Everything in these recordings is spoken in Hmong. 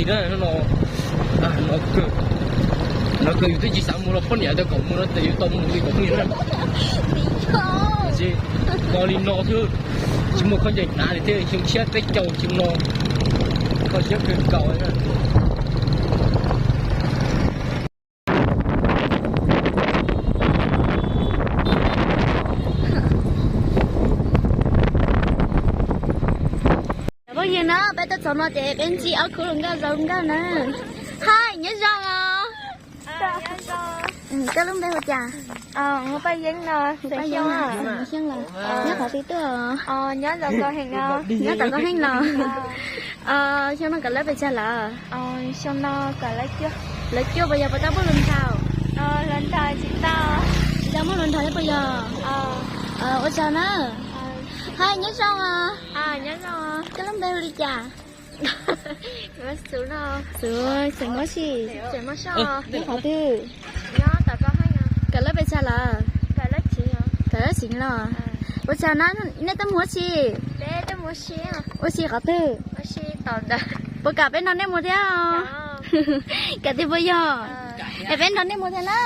No, no kawg, no kawg yus twb tsis xav mus los poj niam tias kom mus no ces yus tau mus li kom poj niam na. Tsis, no li no xwb, tsis muaj khaub ncaws hnav li thiab, xyoo tshiab peb caug xyoo no, kho siab kawg nkaus na. Cov phooj ywg na, peb tuaj txog no ces peb ntsib ob khub hluas nkauj zoo nkauj na. Hai, nyob zoo os. Koj lub npe hu cas? Hu Paj Yeeb no. Hu Paj Yeeb, Xeem Xyooj los? Nyob qhov twg tuaj? Nyob tom Nkauj Heej los? Xyoo no kawm lawv pes tsawg lawm? Lawv cuaj, puas yog puas tau muaj hluas nraug? Tsis tau muaj hluas nraug thiab puas yog? Ua tsaug na. Hai, nyob zoo os. Koj lub npe hu li cas? Xuv, Xeem Muab Sij. Nyob qhov twg? Kawm lawv pes tsawg lawm? Kawm lawv tsev los? Ua tsaug na. Nej tuaj mus ua si? Ua si qhov twg? Puas kam peb nrog nej mus thiab? Kam tiag puas yog? Es peb nrog nej mus thiab na.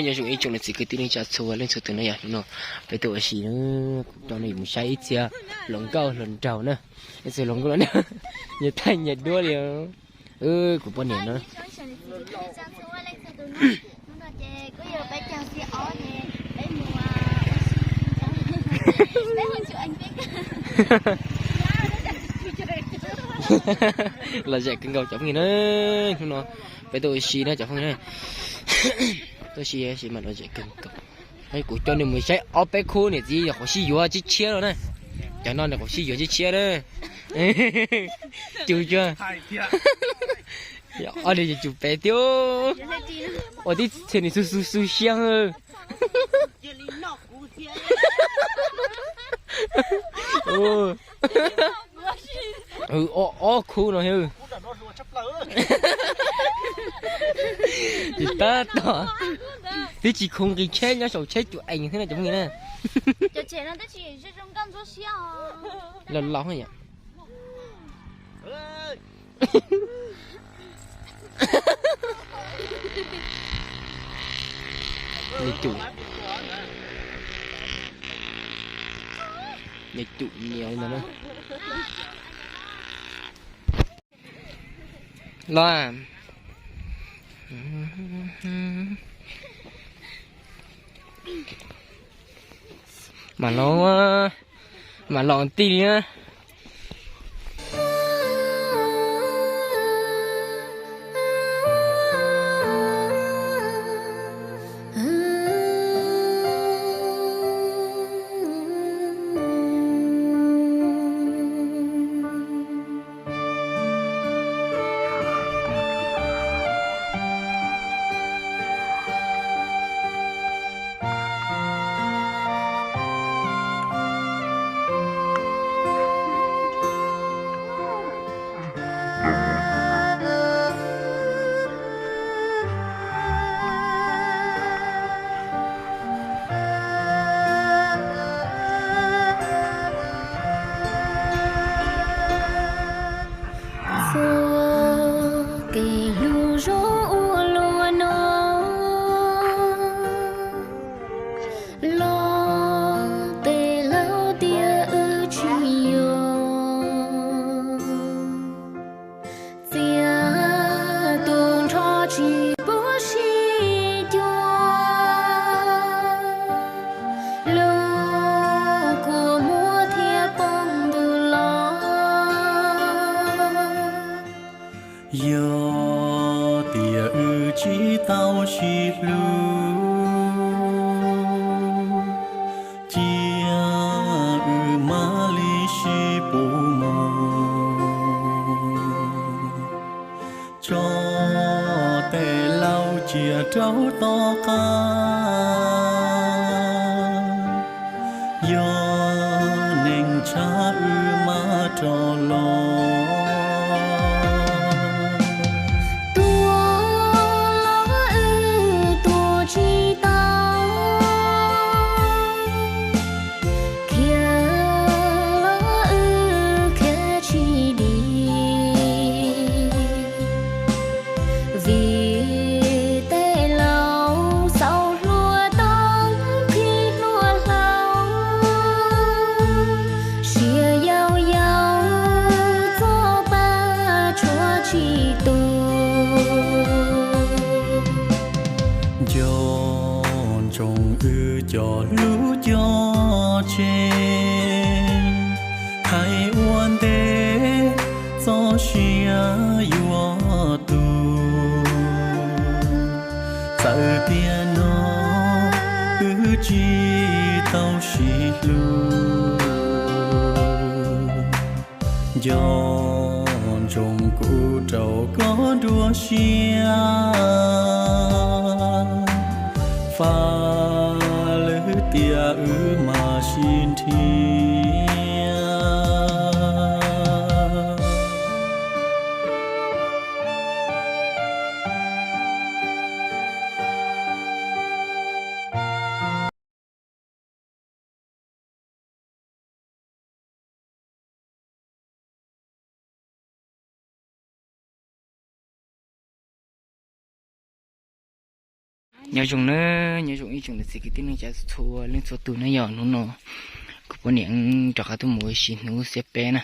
Nyob zoo ib tsoom niam txiv kwv tij neej tsa txhua leej txhua tus na yom. No peb tuaj ua si na, kuv coj nej mus saib ib txhia hluas nkauj hluas nraug na, ib txhia hluas nkauj hluas nraug nyias thaij nyias duab li. Kuv poj niam no. Lom zem kawg nkaus cov phooj ywg na. Hnub no peb tuaj ua si na cov phooj ywg na. Tuaj ua si mas lom zem kawg nkaus. Kuv coj nej mus saib ob peb khub niam txiv yog qhov sib yuav tshiab tshiab no na. Cov no nws qhov sib yuav tshiab tshiab na. Cus cuag ob niag cus pem thiab. Ua tib txhia nws xu xu xu siab. Ob khub no. Tsis tab tom, twb tsis khoov nqis tsheb nyob saum tsheb tus ees thiab no cov phooj ywg na. Los los yom. Nws cum, nws cum niam li ntawd na. Los, mam los, mam los tij li na. Yog tias wb tsis tau sib hlub, cia wb mam li sib pub mus, tso tej laus cia rau tom qab. Yog neeg tshav wb mam rov los. Tuag los wb tuag tsis tau, khiav los wb khiav tsis dim. Vim tej laus xaus hlua tau qhib hlua hlau, siab yau yau txoj pa tshuav tsis tu. Nco ntsoov wb cov hlub cov tseg, hais ua ntej txoj sia yuav tu. Txawm tiam no wb tsis tau sib hlub, nco ntsoov kuv rau koj dua siab, faj lwm tiam wb mam sib nrhiav. Nyob zoo na, nyob zoo ib tsoom niam txiv kwv tij neej tsa txhua leej txhua tus na. Yog hnub no kuv poj niam rov qab tuaj mus ua si hnub xiab peb na.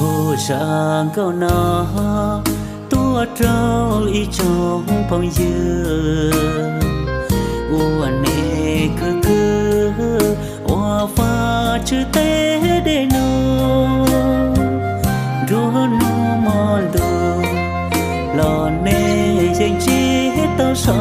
Hu zam nkauj no tuaj rau ib tsoom phooj ywg, ua nej khwv khwv ua Vajtswv tej dej num, nruab hnub hmo ntuj los nej yeej tsis tau so,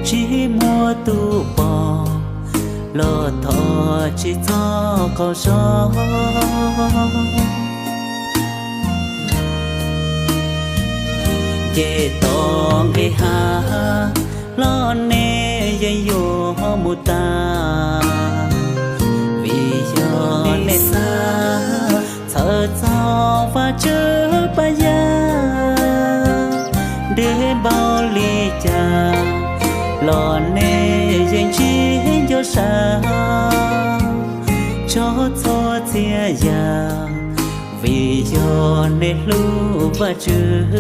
tsis muaj tus pom los thov tsis txhob qaug zog. Ces tom nqis hav los nej yeej yuav mus tas, vim yog nej xav txhawj txog Vajtswv pab yaj. Deb npaum li cas los nej yeej tsis nco sab tso txhua txhia yam, vim yog nej hlub Vajtswv.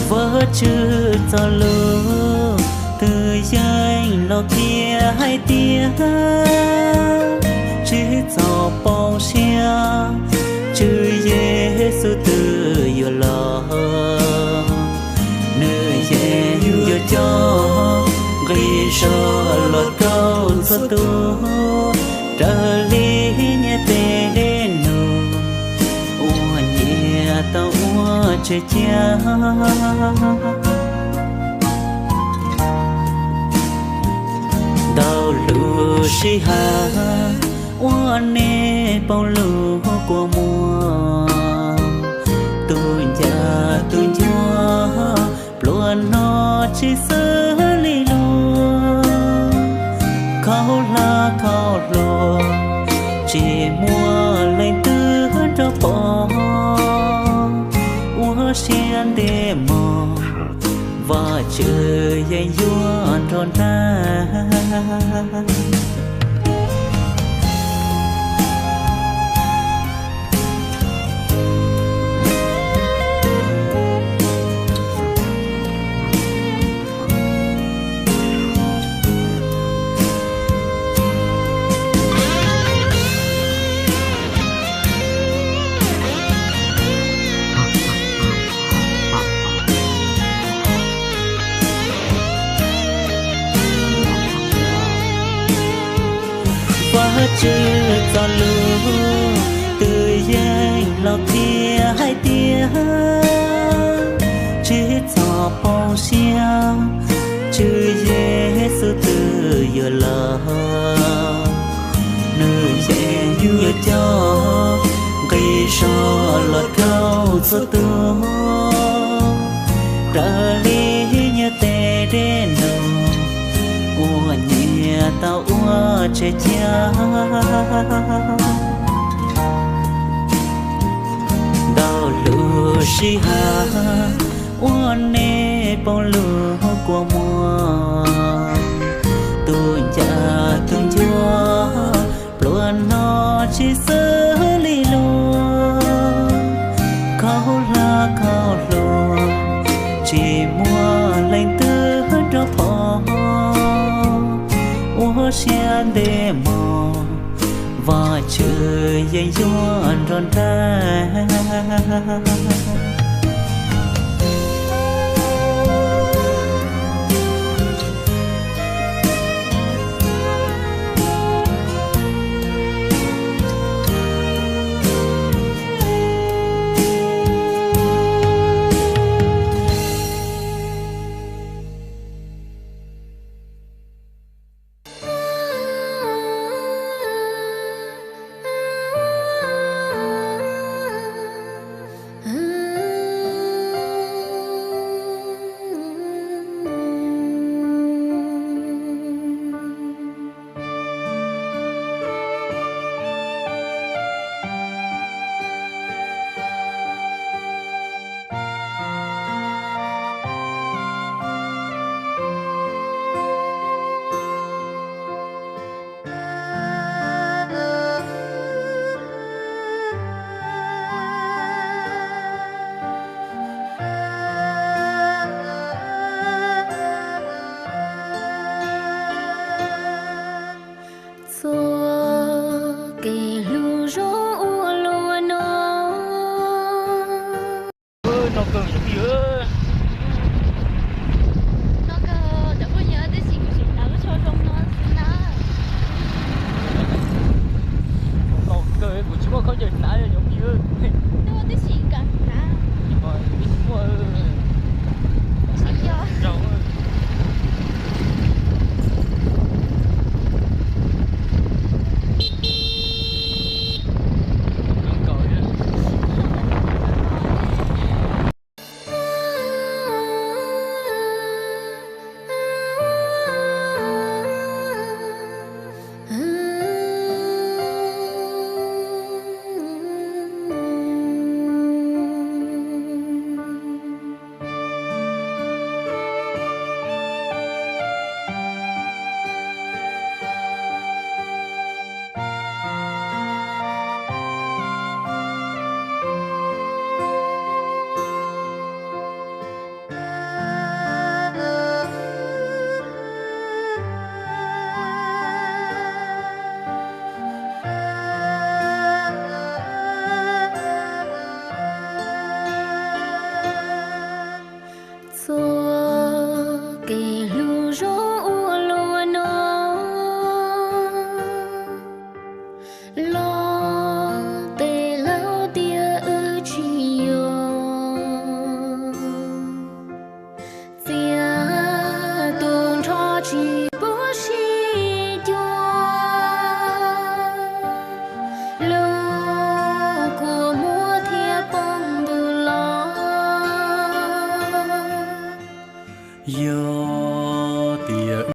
Vajtswv txoj lus twb yeej los qhia hais tias, tsis txhob poob siab, Tswv Yexus twb yuav los, nws yeej yuav coj nqi zog los rau txhua tus, raws li nyiaj tej dej num uas nyias tau ua tseg cia. Ntau lub sij hawm uas nej poob lub kua muag, tus ncaj tus ncuag pluas no tsis xws li lus, khaub hlab khaub hlua tsis muaj leej twg nrog pom, ua siab ntev mog, Vajtswv yeej yuav nrog nraim. Zog los rau txhua tus, raws li nyias tej dej num uas nyias tau ua tsev cai. Ntau lub sij hawm uas nej poob lub kua muag, tus ncaj tus ncuav pluas no tsis xws li luag. Khaub hlab khaub hluas tsis muaj leej twg rov phom, ua siab ntev mog, Vajtswv yeej yuav nrog nraim. Txoj kev hlub zoo ua luaj no. No kawg cov phooj ywg, tab sis kuv tseem hnav lub tsho zoo no xwb na. Tau kawg, kuv tsis muaj khaub ncaws hnav cov phooj ywg. Tab sis kam hnav. Tsis muaj. Tsis yog.